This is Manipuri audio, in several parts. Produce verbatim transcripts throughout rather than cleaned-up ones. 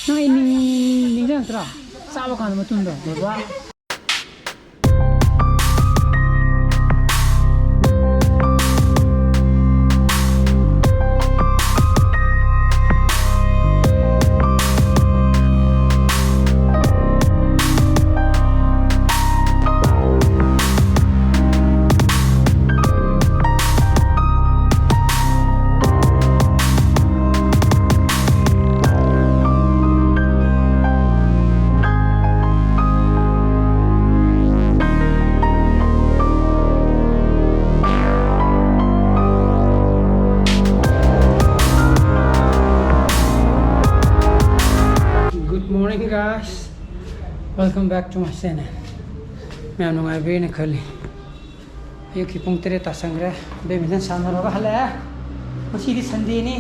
ꯅꯪ ꯑꯩ ꯅꯤꯡ- ꯅꯤꯡꯁꯤꯡꯉꯛꯇ꯭ꯔꯣ? ꯆꯥꯕ ꯀꯥꯟꯗ ꯃꯇꯨꯡꯗ ꯕꯕꯥ꯫ Good morning, guys. Welcome back to my channel. ꯃꯌꯥꯝ ꯅꯨꯡꯉꯥꯏꯕꯤꯔꯦꯅ ꯈꯜꯂꯤ꯫ ꯑꯌꯨꯛꯀꯤ ꯄꯨꯡ ꯇꯔꯦꯠ ꯇꯥꯁꯟꯈ꯭ꯔꯦ꯫ ꯕꯦꯗꯃꯤꯟꯇꯟ ꯁꯥꯟꯅꯔꯒ ꯍꯜꯂꯛꯑꯦ꯫ ꯉꯁꯤꯗꯤ ꯁꯟꯗꯦꯅꯤ,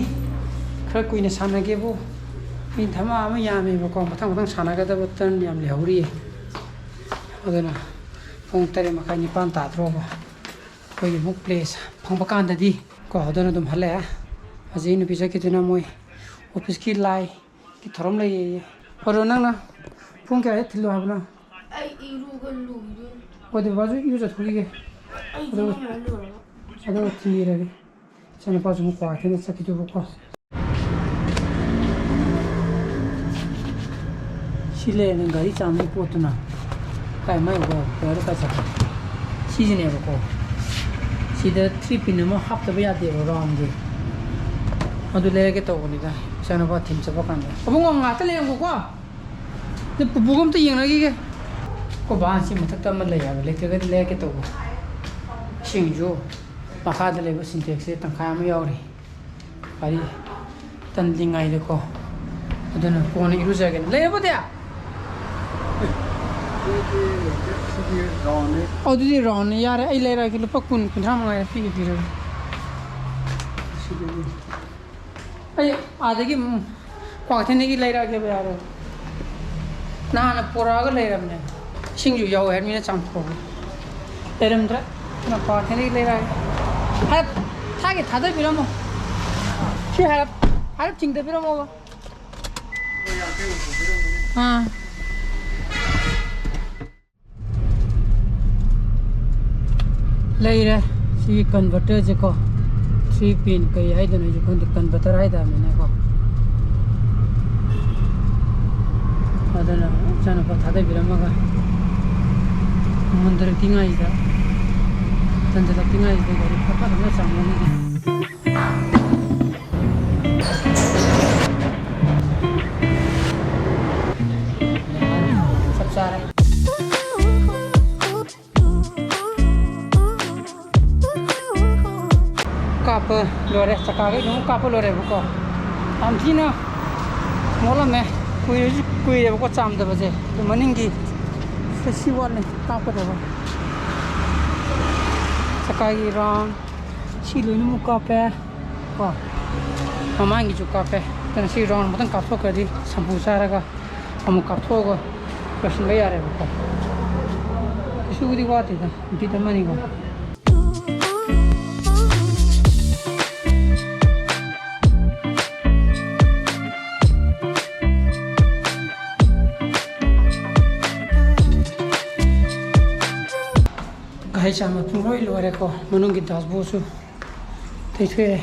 ꯈꯔ ꯀꯨꯏꯅ ꯁꯥꯟꯅꯒꯦꯕꯨ꯫ ꯃꯤ ꯙꯃꯥ ꯑꯃ ꯌꯥꯝꯃꯦꯕꯀꯣ, ꯃꯊꯪ ꯃꯊꯪ ꯁꯥꯟꯅꯒꯗꯕ ꯇꯔꯟ ꯌꯥꯝ ꯂꯩꯍꯧꯔꯤꯌꯦ꯫ ꯑꯗꯨꯅ ꯄꯨꯡ ꯇꯔꯦꯠ ꯃꯈꯥꯏ, ꯅꯤꯄꯥꯟ ꯇꯥꯗ꯭ꯔꯣꯕ ꯑꯩꯈꯣꯏꯒꯤ ꯑꯃꯨꯛ ꯄ꯭ꯂꯦ ꯐꯪꯕ ꯀꯥꯟꯗꯗꯤ ꯀꯣ꯫ ꯑꯗꯨꯅ ꯑꯗꯨꯝ ꯍꯜꯂꯛꯑꯦ꯫ ꯍꯧꯖꯤꯛ ꯅꯨꯄꯤ ꯆꯠꯈꯤꯗꯨꯅ ꯃꯣꯏ ꯑꯣꯐꯤꯁꯀꯤ ꯂꯥꯏꯒꯤ ꯊꯧꯔꯝ ꯂꯩꯌꯦ꯫ ꯐꯔꯣ, ꯅꯪꯅ ꯄꯨꯡ ꯀꯌꯥꯗ ꯊꯤꯜꯂꯨ ꯍꯥꯏꯕꯅꯣ? ꯑꯩ ꯏꯔꯨꯒ ꯂꯨꯗꯣꯏꯅꯤ꯫ ꯍꯣꯏ, ꯑꯗꯨ ꯕꯕꯥꯁꯨ ꯏꯔꯨꯖꯊꯣꯛꯈꯤꯒꯦ꯫ ꯑꯩ ꯑꯗꯨꯒ ꯏꯔꯨꯖ ꯂꯣꯏꯔꯒ꯫ ꯑꯗꯨꯒ ꯊꯤꯟꯕꯤꯔꯒꯦ꯫ ꯏꯆꯥꯅꯨꯄꯥꯁꯨ ꯑꯃꯨꯛ ꯀ꯭ꯋꯥ ꯀꯩꯊꯦꯜꯗ ꯆꯠꯈꯤꯗꯣꯏꯕꯀꯣ꯫ ꯁꯤ ꯂꯩꯔꯦ ꯅꯪ ꯒꯥꯔꯤ ꯆꯥꯝꯕꯒꯤ ꯄꯣꯠꯇꯨꯅ꯫ ꯀꯥꯏ ꯃꯥꯏ ꯋꯥ-, ꯋꯥꯏꯔ ꯀꯥꯏ ꯆꯠꯈ꯭ꯔꯦ? ꯁꯤꯁꯤꯅꯦꯕꯀꯣ꯫ ꯁꯤꯗ three pin ꯑꯃ ꯍꯥꯞꯇꯕ ꯌꯥꯗꯦꯕ, roundꯒꯤ꯫ ꯑꯗꯨ ꯂꯩꯔꯒꯦ ꯇꯧꯕꯅꯤꯗ, ꯏꯆꯥꯅꯨꯄꯥ ꯊꯤꯟ ꯆꯠꯄ ꯀꯥꯟꯗ꯫ ꯑꯕꯨꯡꯉꯣ, ꯉꯥꯛꯇ ꯂꯩꯔꯝꯃꯨꯀꯣ꯫ ꯑꯗꯨ ꯄꯨꯄꯨꯒ ꯑꯝꯇ ꯌꯦꯡꯅꯈꯤꯒꯦ꯫ ꯑꯩꯈꯣꯏ ꯕꯥ ꯁꯤ ꯃꯊꯛꯇ ꯑꯃ ꯂꯩ ꯍꯥꯏꯕ, ꯂꯩꯇ꯭ꯔꯒꯗꯤ ꯂꯩꯔꯛꯀꯦ ꯇꯧꯕ꯫ ꯏꯁꯤꯡꯁꯨ ꯃꯈꯥꯗ ꯂꯩꯕ ꯁꯤꯟꯇꯦꯛꯁꯁꯦ ꯇꯪꯈꯥꯏ ꯑꯃ ꯌꯥꯎꯔꯤ꯫ ꯒꯥꯔꯤ ꯇꯟꯗ꯭ꯔꯤꯉꯩꯗꯀꯣ꯫ ꯑꯗꯨꯅ ꯀꯣꯟꯅ ꯏꯔꯨꯖꯒꯦꯅ꯫ ꯂꯩꯔꯕꯣ, ꯗꯤ? ꯁꯤꯗꯤ, ꯁꯤꯗꯤ roundꯅꯤ꯫ ꯑꯣ, ꯑꯗꯨꯗꯤ roundꯅꯤ꯫ ꯌꯥꯔꯦ, ꯑꯩ ꯂꯩꯔꯛꯑꯒꯦ꯫ ꯂꯨꯄꯥ ꯀꯨꯟ, ꯀꯨꯟꯊ꯭ꯔꯥ ꯃꯉꯥꯏꯔꯦ, ꯄꯤꯒꯦ, ꯄꯤꯔꯒꯦ꯫ ꯁꯤꯗꯤ꯫ ꯑꯩ ꯑꯥꯗꯒꯤ, ꯎꯝ, ꯀ꯭ꯋꯥꯀꯩꯊꯦꯜꯗꯒꯤ ꯂꯩꯔꯛꯑꯒꯦꯕ, ꯌꯥꯔꯦ꯫ ꯅꯍꯥꯟꯅ ꯄꯣꯔꯛꯑꯒ ꯂꯩꯔꯕꯅꯦ꯫ ꯏꯁꯤꯡꯁꯨ ꯌꯥꯎꯋꯦ ꯍꯥꯏꯕꯅꯤꯅ ꯆꯥꯝꯊꯣꯛꯑꯒꯦ꯫ ꯂꯩꯔꯝꯗ꯭ꯔꯦ꯫ ꯑꯗꯨꯅ ꯀ꯭ꯋꯥꯀꯩꯊꯦꯜꯗꯒꯤ ꯂꯩꯔꯛꯑꯒꯦ꯫ ꯍꯥꯏꯔꯞ, ꯊꯥꯒꯦ ꯊꯥꯗꯕꯤꯔꯝꯃꯣ꯫ ꯁꯤ ꯍꯥꯏꯔꯞ, ꯍꯥꯏꯔꯞ ꯆꯤꯡꯊꯕꯤꯔꯝꯃꯣꯕ꯫ ꯑꯥ꯫ ꯂꯩꯔꯦ꯫ ꯁꯤꯒꯤ converterꯁꯦꯀꯣ, three pin ꯀꯩ ꯍꯥꯏꯗꯣꯏꯅꯣ ꯑꯩꯁꯨ ꯈꯪꯗꯦ, converter ꯍꯥꯏꯇꯥꯕꯅꯤꯅꯦꯀꯣ꯫ ꯑꯗꯨꯅ ꯏꯆꯥꯅꯨꯄꯥ ꯊꯥꯗꯕꯤꯔꯝꯃꯒ ꯃꯨꯟꯗꯔꯛꯇ꯭ꯔꯤꯉꯥꯏꯁꯤꯗ, ꯇꯟꯖꯜꯂꯛꯇ꯭ꯔꯤꯉꯥꯏꯁꯤꯗ ꯒꯥꯔꯤ ꯐꯠ ꯐꯠ ꯑꯃ ꯆꯥꯝꯃꯝꯃꯒꯦ꯫ ꯆꯞ ꯆꯥꯔꯦ꯫ ꯀꯥꯞꯄ ꯂꯣꯏꯔꯦ, ꯆꯀꯥꯈꯩ ꯂꯣꯏ ꯀꯥꯞꯄ ꯂꯣꯏꯔꯦꯕꯀꯣ꯫ ꯌꯥꯝ ꯊꯤꯅ ꯃꯣꯠꯂꯝꯃꯦ, ꯀꯨꯏꯔꯁꯨ ꯀꯨꯏꯔꯦꯕꯀꯣ ꯆꯥꯝꯗꯕꯁꯦ꯫ ꯑꯗꯨ ꯃꯅꯤꯡꯒꯤ ꯁꯤ ꯋꯥꯠꯂꯤ ꯀꯥꯞꯀꯗꯕ꯫ ꯆꯀꯥꯒꯤ round ꯁꯤ ꯂꯣꯏꯅꯃꯛ ꯀꯥꯞꯄꯦ ꯀꯣ, ꯃꯃꯥꯡꯒꯤꯁꯨ ꯀꯥꯞꯄꯦ꯫ ꯑꯗꯨꯅ ꯁꯤ round ꯑꯃꯇꯪ ꯀꯥꯞꯊꯣꯛꯈ꯭ꯔꯗꯤ ꯁꯝꯄꯨ ꯆꯥꯔꯒ ꯑꯃꯨꯛ ꯀꯥꯞꯊꯣꯛꯑꯒ ꯂꯣꯏꯁꯤꯟꯕ ꯌꯥꯔꯦꯕꯀꯣ꯫ ꯀꯩꯁꯨꯕꯨꯗꯤ ꯋꯥꯠꯇꯦꯗ, ꯕꯤꯠ ꯑꯃꯅꯤꯀꯣ꯫ ꯒꯥꯔꯤ ꯆꯥꯝꯕ ꯄꯨꯡꯂꯣꯏ ꯂꯣꯏꯔꯦꯀꯣ, ꯃꯅꯨꯡꯒꯤ dashboardꯁꯨ ꯇꯩꯊꯣꯛꯑꯦ꯫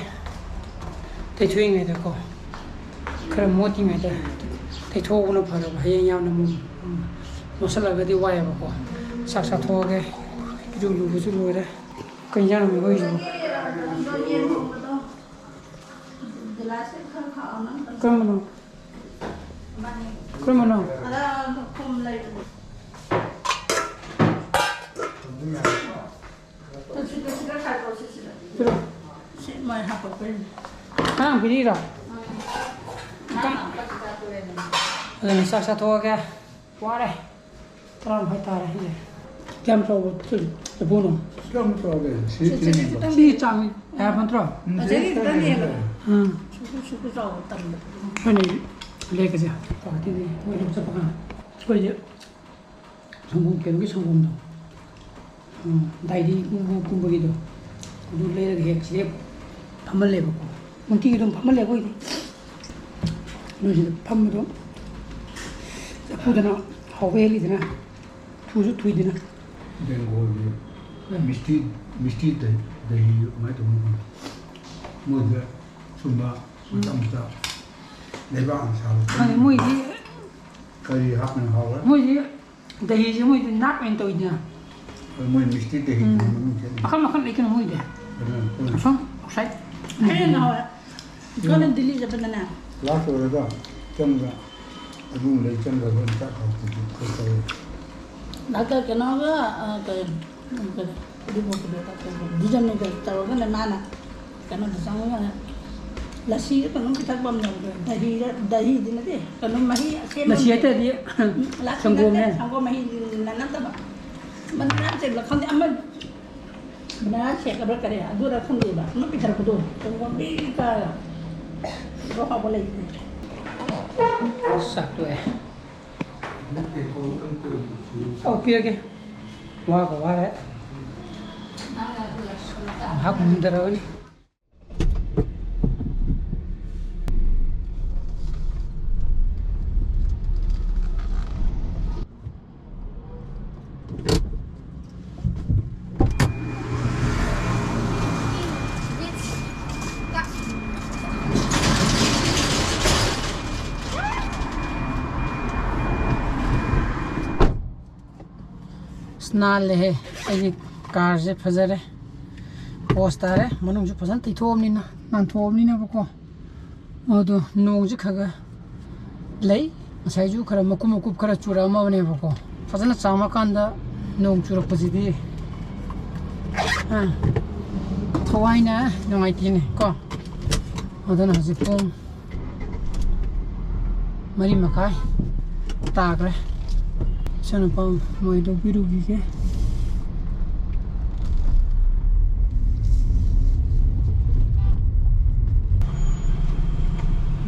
ꯇꯩꯊꯣꯛꯏꯉꯩꯗꯀꯣ, ꯈꯔ ꯃꯣꯠꯇ꯭ꯔꯤꯉꯩꯗ ꯇꯩꯊꯣꯛꯍꯧꯕꯅ ꯐꯔꯕ, ꯍꯌꯦꯡ ꯌꯥꯝꯅ ꯃꯣ-, ꯃꯣꯠꯁꯤꯜꯂꯒꯗꯤ ꯋꯥꯏꯑꯦꯕꯀꯣ꯫ ꯆꯥꯛ ꯆꯥꯊꯣꯛꯑꯒꯦ, ꯏꯔꯨ ꯂꯨꯕꯁꯨ ꯂꯣꯏꯔꯦ꯫ ꯀꯩ ꯏꯟꯖꯥꯡꯅꯣ ꯑꯩꯈꯣꯏꯁꯤꯕꯣ? ꯀꯔꯝꯕꯅꯣ? ꯀꯔꯝꯕꯅꯣ? ꯁꯤꯗ, ꯁꯤꯗ ꯈꯥꯏꯗꯣꯛꯑꯣ, ꯁꯤ ꯁꯤꯗ꯫ ꯁꯤꯔꯣ? ꯁꯤ ꯃꯣꯏ ꯍꯥꯞꯄꯛꯄꯩꯅꯦ꯫ ꯑꯉꯥꯡ ꯄꯤꯔꯤꯔꯣ? ꯑꯥ꯫ ꯑꯗꯨꯅ ꯆꯥꯛ ꯆꯥꯊꯣꯛꯑꯒꯦ꯫ ꯋꯥꯔꯦ꯫ ꯇꯔꯥ ꯃꯈꯥꯏ ꯇꯥꯔꯦ ꯁꯤꯁꯦ꯫ ꯀꯌꯥꯝ ꯆꯥꯎꯕ ꯆꯐꯨꯅꯣ? ꯀꯌꯥꯝ ꯆꯥꯎꯒꯦ? ꯁꯤ ꯁꯤ, ꯁꯤ ꯆꯤꯅꯤꯗꯣ꯫ ꯈꯤꯇꯪ ꯁꯤ ꯆꯥꯡ ꯍꯥꯏꯕ ꯅꯠꯇ꯭ꯔꯣ? ꯎꯝ, ꯑꯗꯒꯤ ꯁꯤ ꯈꯤꯇꯪ ꯈꯤꯇꯪ ꯍꯦꯜꯂꯣ꯫ ꯍꯦꯜꯂꯣ꯫ ꯎꯝ꯫ ꯁꯨꯀꯨ ꯁꯨꯀꯨ ꯆꯥꯎꯕ ꯇꯟꯕ꯫ ꯑꯩꯈꯣꯏꯅ ꯂꯦꯛꯀꯁꯦ ꯄꯥꯔꯇꯤꯗꯤ ꯃꯣꯏ ꯑꯗꯨꯝ ꯆꯠꯄ ꯀꯥꯟꯗ ꯑꯩꯈꯣꯏꯁꯦ ꯁꯪꯒꯣꯝ, ꯀꯩꯅꯣꯒꯤ ꯁꯪꯒꯣꯝꯗꯣ, ꯎꯝ, dairy ꯒꯨꯝꯕꯒꯤꯗꯣ, ꯑꯗꯨ ꯂꯩꯔꯒ ꯍꯦꯛ ꯁꯤꯗ ꯐꯝꯍꯜꯂꯦꯕꯀꯣ꯫ ꯅꯨꯡꯇꯤꯒꯤ ꯑꯗꯨꯝ ꯐꯝꯍꯜꯂꯦ ꯑꯩꯈꯣꯏꯗꯤ꯫ ꯅꯣꯏꯁꯤꯗ ꯐꯝꯕꯗꯣ ꯆꯐꯨꯗꯅ ꯍꯥꯎꯕ ꯍꯦꯜꯂꯤꯗꯅ, ꯊꯨꯁꯨ ꯊꯨꯏꯗꯅ꯫ ꯕꯦꯡꯒꯣꯜꯒꯤ ꯃꯤꯁꯇꯤ, ꯃꯤꯁꯇꯤ ꯗꯍꯤ, ꯗꯍꯤ ꯀꯃꯥꯏꯅ ꯇꯧꯕꯅꯣ ꯈꯪꯗꯦ꯫ ꯃꯣꯏꯗ ꯁꯨꯝꯕ ꯃꯆꯥ ꯃꯆꯥ ꯂꯩꯕꯥꯛꯅ ꯁꯥꯕ ꯈꯪꯗꯦ, ꯃꯣꯏꯗꯤ ꯀꯔꯤ ꯍꯥꯞꯄꯅ ꯍꯥꯎꯕ꯭ꯔꯥ? ꯃꯣꯏꯗꯤ ꯗꯍꯤꯁꯦ ꯃꯣꯏꯗꯤ ꯅꯥꯠ ꯑꯣꯏꯅ ꯇꯧꯋꯤꯗꯅ꯫ ꯃꯣꯏ ꯃꯤꯁꯇꯤ ꯗꯍꯤ ꯎꯝ꯫ ꯃꯃꯤꯡ ꯆꯠꯂꯤ꯫ ꯃꯈꯜ ꯃꯈꯜ ꯂꯩ ꯀꯩꯅꯣ ꯃꯣꯏꯗꯤ꯫ ꯑꯗꯨꯅ ꯑꯩꯈꯣꯏꯅ ꯑꯁꯣꯝ ꯑꯥꯎꯠꯁꯥꯏꯠ ꯍꯦꯟꯅ ꯍꯥꯎꯔꯦ꯫ ꯏꯀꯣꯟꯅ ꯗꯤꯜꯂꯤ ꯆꯠꯄꯗꯅꯦ꯫ ꯂꯥꯁ ꯑꯣꯏꯔꯒ ꯆꯪꯕ ꯑꯗꯨ ꯂꯩ ꯆꯪꯗꯕ ꯆꯥꯛ ꯍꯥꯎꯇꯕ ꯈꯣꯠꯇꯕ꯫ ꯗꯥꯛꯇꯔ ꯀꯩꯅꯣꯒ, ꯑ, ꯀꯩ, ꯎꯝ, ꯀꯔꯤ, ꯎꯔꯤꯄꯣꯛꯀꯤꯗꯣ ꯗꯥꯛꯇꯔ ꯀꯩꯅꯣ, ꯕꯤꯖꯟꯒ ꯇꯧꯔꯒꯅꯦ ꯃꯥꯅ ꯀꯩꯅꯣꯗ ꯆꯪꯉꯒꯅꯦ ꯂꯁꯤꯗ ꯀꯩꯅꯣꯝ ꯄꯤꯊꯛꯄ ꯑꯃ ꯌꯥꯎꯕꯗꯣ, ꯗꯍꯤꯔ, ꯗꯍꯤꯗꯤ ꯅꯠꯇꯦ, ꯀꯩꯅꯣꯝ ꯃꯍꯤ ꯑꯁꯦꯝꯕ ꯂꯁꯤ ꯑꯃ ꯂꯩ꯫ ꯍꯥꯏꯇꯥꯔꯗꯤ ꯎꯝ, ꯂꯁꯤ ꯁꯪꯒꯣꯝꯅꯦ꯫ ꯅꯠꯇꯦ, ꯁꯪꯒꯣꯝ ꯃꯍꯤꯅ ꯅꯠꯇꯕ꯫ ꯕꯅꯥꯅꯥ ꯁꯦꯝꯕ ꯈꯪꯗꯦ, ꯑꯃ ꯕꯅꯥꯅꯥ ꯁꯦꯛ ꯍꯥꯏꯕ꯭ꯔꯥ ꯀꯔꯤ, ꯑꯗꯨꯔ ꯈꯪꯗꯦꯕ, ꯑꯃ ꯄꯤꯊꯔꯛꯄꯗꯣ, ꯁꯪꯒꯣꯝ ꯃꯍꯤ ꯆꯥꯔꯒ ꯑꯗꯨ ꯍꯥꯎꯕ ꯂꯩꯇꯦ꯫ ꯆꯥꯛ ꯇꯣꯛꯑꯦ꯫ ꯑꯧ, ꯄꯤꯔꯒꯦ꯫ ꯋꯥꯒ ꯋꯥꯔꯦ꯫ ꯉꯥꯏꯍꯥꯛ ꯃꯨꯟꯊꯔꯒꯅꯤ꯫ ꯑꯁ, ꯅꯥꯜꯂꯦꯍꯦ꯫ ꯑꯩꯒꯤ ꯀꯥꯔꯁꯦ ꯐꯖꯔꯦ꯫ ꯄꯣꯁ ꯇꯥꯔꯦ꯫ ꯃꯅꯨꯡꯁꯨ ꯐꯖꯅ ꯇꯩꯊꯣꯛꯑꯕꯅꯤꯅ, ꯅꯥꯟꯊꯣꯛꯑꯕꯅꯤꯅꯕꯀꯣ꯫ ꯑꯗꯣ ꯅꯣꯡꯁꯦ ꯈꯔ ꯈꯔ ꯂꯩ꯫ ꯉꯁꯥꯏꯁꯨ ꯈꯔ ꯃꯀꯨꯞ ꯃꯀꯨꯞ ꯈꯔ ꯆꯨꯔꯛꯑꯝꯃꯕꯅꯦꯕꯀꯣ꯫ ꯐꯖꯅ ꯆꯥꯝꯃꯀꯥꯟꯗ ꯅꯣꯡ ꯆꯨꯔꯛꯄꯁꯤꯗꯤ, ꯑꯥ, ꯊꯋꯥꯏꯅ ꯅꯨꯡꯉꯥꯏꯇꯦꯅꯦ ꯀꯣ꯫ ꯑꯗꯨꯅ ꯍꯧꯖꯤꯛ ꯄꯨꯡ ꯃꯔꯤ ꯃꯈꯥꯏ ꯇꯥꯈ꯭ꯔꯦ꯫ ꯏꯆꯥꯅꯨꯄꯥ ꯃꯣꯏ ꯂꯧꯕꯤꯔꯨꯈꯤꯒꯦ꯫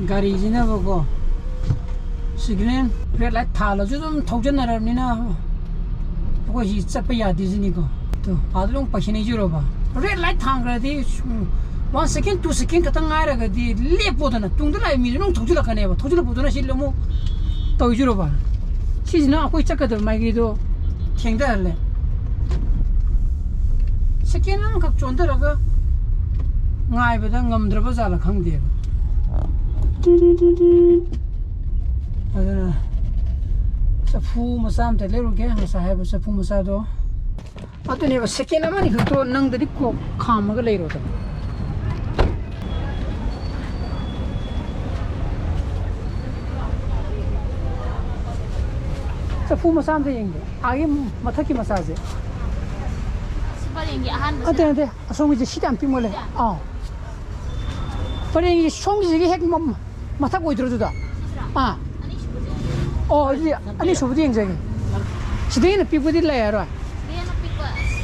ꯒꯥꯔꯤꯁꯤꯅꯕꯀꯣ, ꯁꯤꯒꯅꯦꯜ ꯔꯦꯗ ꯂꯥꯏꯠ ꯊꯥꯜꯂꯁꯨ ꯑꯗꯨꯝ ꯊꯧꯖꯟꯅꯔꯕꯅꯤꯅ ꯑꯩꯈꯣꯏ ꯁꯤ ꯆꯠꯄ ꯌꯥꯗꯦ ꯁꯤꯅꯤꯀꯣ꯫ ꯑꯗꯣ ꯑꯥꯗ ꯑꯗꯨꯝ ꯄꯩꯁꯟꯅꯩꯁꯤꯔꯣꯕ꯫ ꯔꯦꯗ ꯂꯥꯏꯠ ꯊꯥꯡꯈ꯭ꯔꯗꯤ ꯁꯨꯝ ꯋꯥꯟ ꯁꯦꯀꯦꯟ, ꯇꯨ ꯁꯦꯀꯦꯟ ꯈꯛꯇꯪ ꯉꯥꯏꯔꯒꯗꯤ ꯂꯦꯞꯄꯣꯗꯅ, ꯇꯨꯡꯗ ꯂꯥꯛꯏ ꯃꯤꯗꯨꯅ ꯑꯃꯨꯛ ꯊꯧꯖꯤꯜꯂꯛꯀꯅꯦꯕ꯫ ꯊꯧꯖꯤꯜꯂꯛꯄꯗꯨꯅ ꯁꯤ ꯑꯃꯨꯛ ꯇꯧꯔꯤꯁꯤꯔꯣꯕ꯫ ꯁꯤꯁꯤꯅ ꯑꯩꯈꯣꯏ ꯆꯠꯀꯗꯕ ꯃꯥꯏꯀꯩꯗꯣ ꯊꯦꯡꯊꯍꯜꯂꯦ꯫ ꯁꯦꯀꯦꯟ ꯑꯃꯈꯛ ꯆꯣꯟꯊꯔꯒ ꯉꯥꯏꯕꯗ ꯉꯝꯗ꯭ꯔꯕ ꯖꯥꯠꯂ ꯈꯪꯗꯦꯕ꯫ ꯑꯗꯨꯅ ꯆꯐꯨ ꯃꯆꯥ ꯑꯝꯇ ꯂꯩꯔꯨꯒꯦ, ꯉꯁꯥꯏ ꯍꯥꯏꯕ ꯆꯐꯨ ꯃꯆꯥꯗꯣ꯫ ꯑꯗꯨꯅꯦꯕ, ꯁꯦꯀꯦꯟ ꯑꯃꯅꯤ ꯈꯛꯇꯣ ꯅꯪꯗꯗꯤ ꯀꯣꯛ ꯈꯥꯝꯃꯒ ꯂꯩꯔꯣꯗꯅ꯫ ꯆꯐꯨ ꯃꯆꯥ ꯑꯝꯇ ꯌꯦꯡꯒꯦ꯫ ꯑꯥꯒꯤ ꯃꯊꯛꯀꯤ ꯃꯆꯥꯁꯦ꯫ ꯁꯤ ꯄꯔꯦꯡꯒꯤ ꯑꯍꯥꯟꯕꯁꯦ꯫ ꯅꯠꯇꯦ, ꯅꯠꯇꯦ꯫ ꯑꯁꯣꯝꯒꯤꯁꯦ ꯁꯤꯗꯤ ꯌꯥꯝ ꯄꯤꯛꯃꯜꯂꯦ꯫ ꯑꯥ꯫ ꯄꯔꯦꯡꯒꯤ ꯁꯣꯝꯒꯤꯁꯤꯒꯤ ꯍꯦꯛ ꯃ-, ꯃꯊꯛ ꯑꯣꯏꯗ꯭ꯔꯣ ꯑꯗꯨꯗ? ꯁꯤꯁꯤꯔꯥ? ꯑꯥ꯫ ꯑꯅꯤꯁꯨꯕꯁꯦ꯫ ꯑꯣ, ꯑꯗꯨꯗꯤ ꯑꯅꯤꯁꯨꯕꯗꯤ ꯌꯦꯡꯖꯒꯦ꯫ ꯁꯤꯗꯒꯤ ꯍꯦꯟꯅ ꯄꯤꯛꯄꯗꯤ ꯂꯩꯔꯔꯣꯏ꯫ ꯁꯤꯗꯒꯤ ꯍꯦꯟꯅ ꯄꯤꯛꯄ, ꯑꯁ,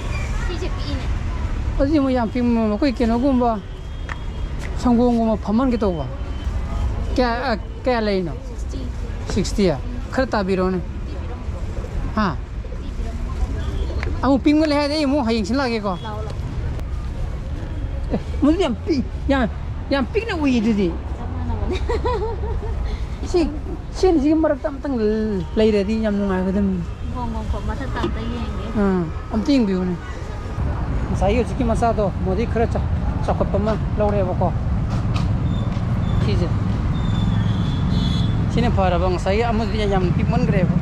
ꯁꯤꯁꯦ ꯄꯤꯛꯏꯅꯦ꯫ ꯑꯗꯨꯗꯤ ꯑꯃꯨꯛ ꯌꯥꯝ ꯄꯤꯛ-, ꯑꯩꯈꯣꯏ ꯀꯩꯅꯣꯒꯨꯝꯕ, ꯁꯪꯒꯣꯝꯒꯨꯝꯕ ꯐꯝꯍꯟꯒꯦ ꯇꯧꯕ꯫ ꯀꯌꯥ, ꯑ, ꯀꯌꯥ ꯂꯩꯔꯤꯅꯣ? ꯁꯤꯛꯁꯇꯤ꯫ ꯁꯤꯛꯁꯇꯤ? ꯈꯔ ꯇꯥꯕꯤꯔꯣꯅꯦ꯫ ꯍꯥ? ꯑꯃꯨꯛ ꯄꯤꯛꯃꯜꯂꯦ ꯍꯥꯏꯔꯗꯤ ꯑꯩ ꯑꯃꯨꯛ ꯍꯌꯦꯡ ꯁꯤꯜꯂꯛꯑꯒꯦꯀꯣ꯫ ꯂꯥꯛꯑꯣ, ꯂꯥꯛꯑꯣ꯫ ꯑꯦ, ꯃꯗꯨꯗꯤ ꯌꯥꯝ ꯄꯤꯛ-, ꯌꯥꯝ, ꯌꯥꯝ ꯄꯤꯛꯅ ꯎꯏ ꯑꯗꯨꯗꯤ꯫ ꯆꯞ ꯃꯥꯟꯅꯕꯅꯦ꯫ ꯁꯤ, ꯁꯤ ꯑꯅꯤꯁꯤꯒꯤ ꯃꯔꯛꯇ ꯑꯝꯇꯪ ꯂꯩꯔꯗꯤ ꯌꯥꯝ ꯅꯨꯡꯉꯥꯏꯒꯗꯕꯅꯤ꯫ ꯉꯥꯏꯈꯣ, ꯉꯥꯏꯈꯣ, ꯃꯊꯛꯇ ꯑꯝꯇ ꯌꯦꯡꯒꯦ꯫ ꯑꯥ, ꯑꯝꯇ ꯌꯦꯡꯕꯤꯌꯨꯅꯦ꯫ ꯉꯁꯥꯏꯒꯤ ꯍꯧꯖꯤꯛꯀꯤ ꯃꯆꯥꯗꯣ, ꯃꯣꯗꯤ ꯈꯔ ꯆꯥ-, ꯆꯥꯎꯈꯠꯄ ꯑꯃ ꯂꯧꯔꯦꯕꯀꯣ꯫ ꯁꯤꯁꯦ꯫ ꯁꯤꯅ ꯐꯔꯕ, ꯉꯁꯥꯏꯒꯤ ꯑꯃꯗꯨꯗꯤ ꯌꯥꯝ ꯄꯤꯛꯃꯟꯈ꯭ꯔꯦꯕ꯫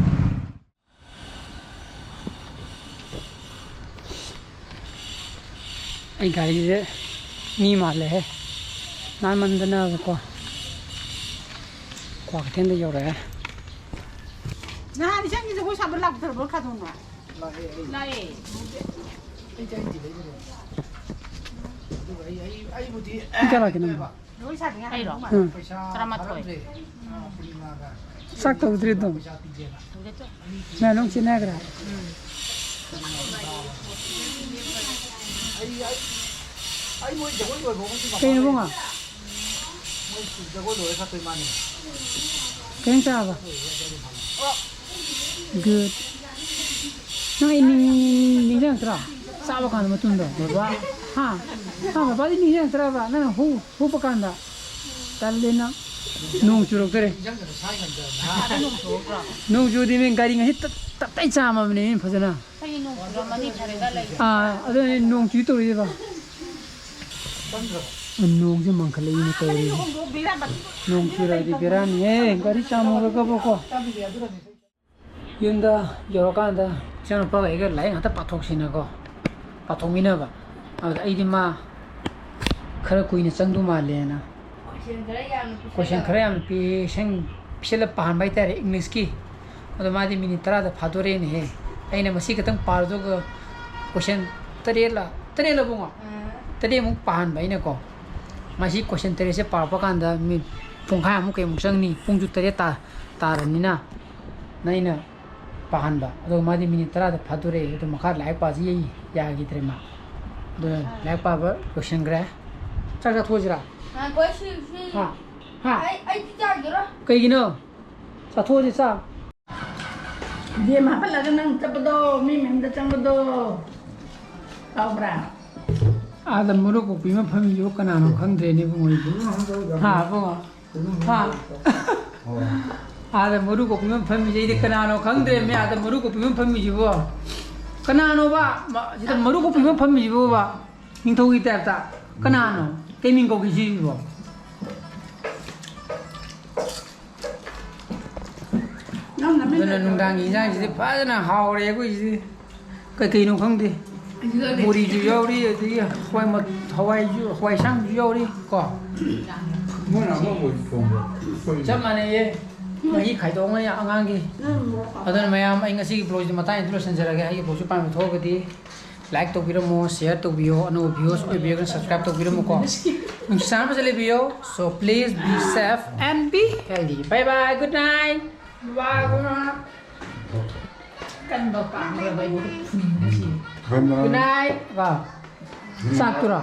ꯑꯩ ꯒꯥꯔꯤꯁꯦ ꯃꯤ ꯃꯥꯜꯂꯦꯍꯦ, ꯅꯥꯟꯃꯟꯗꯅꯕꯀꯣ꯫ ꯀ꯭ꯋꯥꯀꯩꯊꯦꯜꯗ ꯌꯧꯔꯛꯑꯦ꯫ ꯅꯍꯥꯟ ꯏꯆꯟꯒꯤ ꯖꯒꯣꯏ ꯁꯥꯕ ꯂꯥꯛꯇ꯭ꯔꯕꯣ, ꯈꯥꯗꯣꯡꯗꯣ? ꯂꯥꯛꯑꯦ, ꯑꯩ꯫ ꯂꯥꯛꯑꯦ꯫ ꯑꯩꯗꯤ, ꯑꯩꯗꯤ ꯂꯩꯕꯅꯦ꯫ ꯑꯗꯨꯒ ꯑꯩ, ꯑꯩ, ꯑꯩꯕꯨꯗꯤ ꯄꯨꯡ ꯀꯌꯥ ꯂꯥꯛꯀꯦ ꯅꯪ? ꯖꯒꯣꯏ ꯁꯥꯗ꯭ꯔꯤꯉꯩ ꯑꯩꯔꯣ? ꯍꯥꯟꯅ ꯄꯩꯁꯥ ꯇꯔꯥꯃꯥꯊꯣꯏ꯫ ꯊꯥꯔꯛꯇ꯭ꯔꯦ꯫ ꯄꯨꯔꯅꯤꯃꯥꯒ꯫ ꯆꯥꯛ ꯇꯧꯗ꯭ꯔꯤ ꯑꯗꯨꯝ꯫ ꯄꯩꯁꯥ ꯄꯤꯒꯦꯅ꯫ ꯅꯪ ꯑꯗꯨꯝ ꯆꯦꯟꯅꯈ꯭ꯔꯦ꯫ ꯑꯩ, ꯑꯩ, ꯑꯩ ꯃꯣꯏ ꯖꯒꯣꯏ ꯂꯣꯏꯕ ꯐꯥꯎꯕꯗꯤ ꯀꯩꯅꯣ ꯃꯄꯥꯟ ꯏꯕꯨꯡꯉꯣ? ꯃꯣꯏ ꯖꯒꯣꯏ ꯂꯣꯏꯔ ꯁꯥꯠꯇꯣꯏ ꯃꯥꯅꯤ꯫ ꯀꯩ ꯏꯟꯖꯥꯡ ꯆꯥꯔꯕ? Good. ꯅꯪ ꯑꯩ ꯅꯤꯡ-, ꯅꯤꯡꯁꯤꯡꯉꯛꯇ꯭ꯔꯣ? ꯆꯥꯕ ꯀꯥꯟꯗ ꯃꯇꯨꯡꯗ ꯕꯕꯥ, ꯍꯥ? ꯍꯥ, ꯕꯕꯥꯗꯤ ꯅꯤꯡꯁꯤꯡꯉꯛꯇ꯭ꯔꯕ? ꯅꯪꯅ ꯍꯨ-, ꯍꯨꯞꯄ ꯀꯥꯟꯗ? ꯇꯜꯂꯦ ꯅꯪ꯫ ꯅꯣꯡ ꯆꯨꯔꯛꯇꯣꯔꯦ꯫ ꯅꯣꯡ ꯆꯨꯔꯗꯤ ꯃꯤ ꯒꯥꯔꯤ ꯉꯁꯤ ꯇꯞ-, ꯇꯞꯇꯥꯏ ꯆꯥꯝꯃꯕꯅꯦ ꯃꯤ ꯐꯖꯅ꯫ ꯑꯩꯈꯣꯏꯒꯤ ꯅꯣꯡ ꯆꯨꯔꯝꯃꯅꯤ ꯐꯔꯦꯗ ꯂꯩ꯫ ꯑꯥ, ꯑꯗꯨꯅꯦ ꯅꯣꯡ ꯆꯨ ꯇꯧꯔꯤꯁꯦ ꯕꯥ꯫ ꯅꯣꯡꯁꯦ ꯃꯪꯈꯠꯂꯛꯏꯅꯦ ꯇꯧꯔꯤꯁꯦ꯫ ꯅꯣꯡ ꯆꯨꯔꯛꯑꯗꯤ ꯕꯦꯔꯥꯅꯤꯍꯦ, ꯒꯥꯔꯤ ꯆꯥꯝꯃꯨꯔꯒꯕꯀꯣ꯫ ꯌꯨꯝꯗ ꯌꯧꯔꯀꯥꯟꯗ ꯏꯆꯥꯅꯨꯄꯥꯒ ꯑꯩꯒ ꯂꯥꯏꯔꯤꯛ ꯉꯥꯛꯇ ꯄꯥꯊꯣꯛꯁꯤꯅꯀꯣ, ꯄꯥꯊꯣꯛꯃꯤꯟꯅꯕ꯫ ꯑꯗꯨꯗ ꯑꯩꯗꯤ ꯃꯥ ꯈꯔ ꯀꯨꯏꯅ ꯆꯪꯗꯧ ꯃꯥꯜꯂꯦꯅ꯫ Question ꯈꯔ ꯌꯥꯝꯅ ꯄꯤꯁꯜꯂꯣ꯫ Question ꯈꯔ ꯌꯥꯝꯅ ꯄꯤ-, ꯁꯦꯡ-, ꯄꯤꯁꯜꯂ ꯄꯥꯍꯟꯕ ꯍꯥꯏꯇꯥꯔꯦ, English ꯀꯤ꯫ ꯑꯗꯣ ꯃꯥꯗꯤ ꯃꯤꯅꯤꯠ ꯇꯔꯥꯗ ꯐꯥꯗꯣꯔꯦꯅꯦꯍꯦ꯫ ꯑꯩꯅ ꯃꯁꯤ ꯈꯛꯇꯪ ꯄꯥꯔꯗꯨꯒ question ꯇꯔꯦꯠꯂ, ꯇꯔꯦꯠꯂ ꯕꯨꯡꯉꯣ? ꯑꯥ꯫ ꯇꯔꯦꯠꯃꯨꯛ ꯄꯥꯍꯟꯕ ꯑꯩꯅꯀꯣ꯫ ꯃꯁꯤ question ꯇꯔꯦꯠꯁꯦ ꯄꯥꯔꯛꯄ ꯀꯥꯟꯗ ꯃꯤꯅꯤꯠ ꯄꯨꯡꯈꯥꯏꯃꯨꯛ ꯀꯩꯃꯨꯛ ꯆꯪꯅꯤ, ꯄꯨꯡꯁꯨ ꯇꯔꯦꯠ ꯇꯥ-, ꯇꯥꯔꯅꯤꯅ꯫ ꯑꯗ ꯑꯩꯅ ꯄꯥꯍꯟꯕ꯫ ꯑꯗꯣ ꯃꯥꯗꯤ ꯃꯤꯅꯤꯠ ꯇꯔꯥꯗ ꯐꯥꯗꯣꯔꯦ꯫ ꯑꯗꯣ ꯃꯈꯥ ꯂꯥꯏꯔꯤꯛ ꯄꯥꯁꯤ ꯌꯥꯈꯤꯗ꯭ꯔꯦ ꯃꯥ꯫ ꯑꯗꯨꯅ ꯑꯥ꯫ ꯂꯥꯏꯔꯤꯛ ꯄꯥꯕ ꯂꯣꯏꯁꯤꯟꯈ꯭ꯔꯦ꯫ ꯆꯥꯛ ꯆꯥꯊꯣꯛꯑꯁꯤꯔꯥ? ꯉꯥꯏꯈꯣ, ꯁꯤ, ꯁꯤ꯫ ꯍꯥ? ꯍꯥ? ꯑꯩ, ꯑꯩꯗꯤ ꯆꯥꯈꯤꯔꯣꯏ꯫ ꯀꯩꯒꯤꯅꯣ? ꯆꯥꯊꯣꯛꯑꯁꯤ ꯆꯥꯛ꯫ ꯒꯦꯝ ꯍꯥꯞꯄꯜꯂꯒ ꯅꯪ ꯆꯠꯄꯗꯣ, ꯃꯤ ꯃꯌꯨꯝꯗ ꯆꯪꯕꯗꯣ꯫ ꯀꯥꯎꯕ꯭ꯔꯥ? ꯑꯥꯗ ꯃꯔꯨ ꯀꯣꯛꯄꯤ ꯑꯃ ꯐꯝꯃꯤꯁꯤꯕꯨ ꯀꯅꯥꯅꯣ ꯈꯪꯗ꯭ꯔꯦꯅꯦ ꯏꯕꯨꯡꯉꯣ ꯑꯩꯗꯤ꯫ ꯍꯥ, ꯏꯕꯨꯡꯉꯣ? ꯍꯥ? ꯑꯥꯗ ꯃꯔꯨ ꯀꯣꯛꯄꯤ ꯑꯃ ꯐꯝꯃꯤꯁꯦ ꯑꯩꯗꯤ ꯀꯅꯥꯅꯣ ꯈꯪꯗ꯭ꯔꯦꯃꯤ꯫ ꯑꯥꯗ ꯃꯔꯨ ꯀꯣꯛꯄꯤ ꯑꯃ ꯐꯝꯃꯤꯁꯤꯕꯣ ꯀꯅꯥꯅꯣꯕ? ꯃ-, ꯁꯤꯗ ꯃꯔꯨ ꯀꯣꯛꯄꯤ ꯑꯃ ꯐꯝꯃꯤꯁꯤꯕꯣꯕ? ꯅꯤꯡꯊꯧꯒꯤ ꯇꯥꯏꯞꯇ꯫ ꯀꯅꯥꯅꯣ? ꯀꯩ ꯃꯤꯡ ꯀꯧꯒꯦ ꯁꯤꯕꯣ? ꯅꯪ ꯅꯃꯤꯠ ꯑꯗꯨꯅ ꯂꯩꯇ꯭ꯔꯕ? ꯅꯨꯡꯗꯥꯡꯒꯤ ꯏꯟꯖꯥꯡꯁꯤꯗꯤ ꯐꯖꯅ ꯍꯥꯎꯔꯦ ꯑꯩꯈꯣꯏꯁꯤꯗꯤ꯫ ꯀꯩꯀꯩꯅꯣ ꯈꯪꯗꯦ꯫ ꯑꯗꯨꯒꯅꯦ꯫ ꯕꯣꯔꯤꯁꯨ ꯌꯥꯎꯔꯤ, ꯑꯗꯒꯤ ꯍꯋꯥꯏ ꯃ-, ꯍꯋꯥꯏꯁꯨ, ꯍꯋꯥꯏ ꯑꯁꯥꯡꯕꯤꯁꯨ ꯌꯥꯎꯔꯤ ꯀꯣ꯫ ꯃꯣꯏꯅ ꯑꯃꯕꯨ ꯊꯣꯡꯕ, ꯑꯩꯈꯣꯏꯅ ꯆꯞ ꯃꯥꯟꯅꯩꯌꯦ꯫ ꯃꯍꯤ ꯈꯥꯏꯗꯣꯛꯑꯝꯒꯅꯤ ꯑꯉꯥꯡꯒꯤ꯫ ꯅꯪ ꯃꯣꯔꯣꯛ ꯁꯥꯕ꯫ ꯑꯗꯨꯅ ꯃꯌꯥꯝ, ꯑꯩ ꯉꯁꯤꯒꯤ vlog ꯁꯤꯗꯤ ꯃꯇꯥꯡ ꯑꯁꯤꯗ ꯂꯣꯏꯁꯤꯟꯖꯔꯒꯦ꯫ ꯑꯩꯒꯤ vlog ꯁꯤ ꯄꯥꯝꯕꯤꯕ ꯊꯣꯛꯑꯒꯗꯤ like ꯇꯧꯕꯤꯔꯝꯃꯣ, share ꯇꯧꯕꯤꯌꯣ, ꯑꯅꯧꯕ viewers ꯑꯣꯏꯕꯤꯔꯒꯅ subscribe ꯇꯧꯕꯤꯔꯝꯃꯨꯀꯣ꯫ ꯅꯨꯡꯁꯤ ꯆꯥꯟꯅꯕ ꯐꯖꯅ ꯂꯩꯕꯤꯌꯣ꯫ So please be safe and be healthy. Bye bye. Good night. Bye bye. Good night. ꯀꯟꯕ ꯄꯥꯝꯃꯒ ꯑꯩꯉꯣꯟꯗ ꯐꯨꯅꯤꯡꯕꯅ ꯁꯤꯔꯦ꯫ Good night. Good night. ꯀꯣ꯫ ꯆꯥꯛꯇꯨꯔꯣ?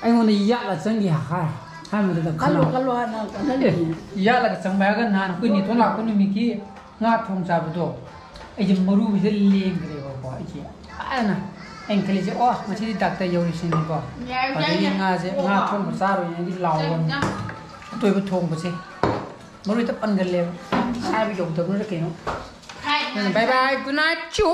ꯑꯩꯉꯣꯟꯗ ꯌꯥꯠꯂ ꯆꯪꯒꯦ ꯍꯥꯏ-, ꯍꯥꯏꯕꯗꯨꯗ ꯀꯜꯂꯣ, ꯈꯅꯥꯎ-, ꯀꯜꯂꯣ ꯍꯥꯏꯅ ꯀꯜꯍꯜꯂꯤꯅꯦ꯫ ꯑꯦ, ꯌꯥꯠꯂꯒ ꯆꯪꯕ ꯍꯥꯏꯔꯒ ꯅꯍꯥꯟ ꯑꯩꯈꯣꯏ ꯅꯦꯇꯣꯟ ꯂꯥꯛꯄ ꯅꯨꯃꯤꯠꯀꯤ ꯉꯥ ꯊꯣꯡ ꯆꯥꯕꯗꯣ, ꯑꯩꯁꯦ ꯃꯔꯨꯁꯤꯗ ꯂꯦꯡꯈ꯭ꯔꯦꯕꯀꯣ꯫ ꯑꯩꯁꯦ ꯐꯖꯅ ꯑꯩꯅ ꯈꯜꯂꯤꯁꯦ, "ꯑꯣ, ꯉꯁꯤꯗꯤ ꯗꯥꯛꯇꯔ ꯌꯧꯔꯤꯁꯤꯅꯦꯀꯣ"꯫ ꯌꯥꯏ, ꯌꯥꯏ, ꯑꯗꯒꯤ ꯌꯥꯏ꯫ ꯉꯥꯁꯦ, ꯉꯥ ꯊꯣꯡꯕ ꯆꯥꯔꯣꯏꯅ ꯑꯩꯗꯤ ꯂꯥꯎꯕꯅꯤ꯫ ꯌꯥꯝ ꯇꯣꯏꯕ ꯊꯣꯡꯕꯁꯦ ꯃꯔꯣꯏꯗ ꯄꯟꯒꯜꯂꯦꯕ꯫ ꯍꯥꯏꯕ ꯌꯧꯗꯕꯅꯤꯅ ꯀꯩꯅꯣ꯫ Bye bye, good night, ꯆꯨ꯫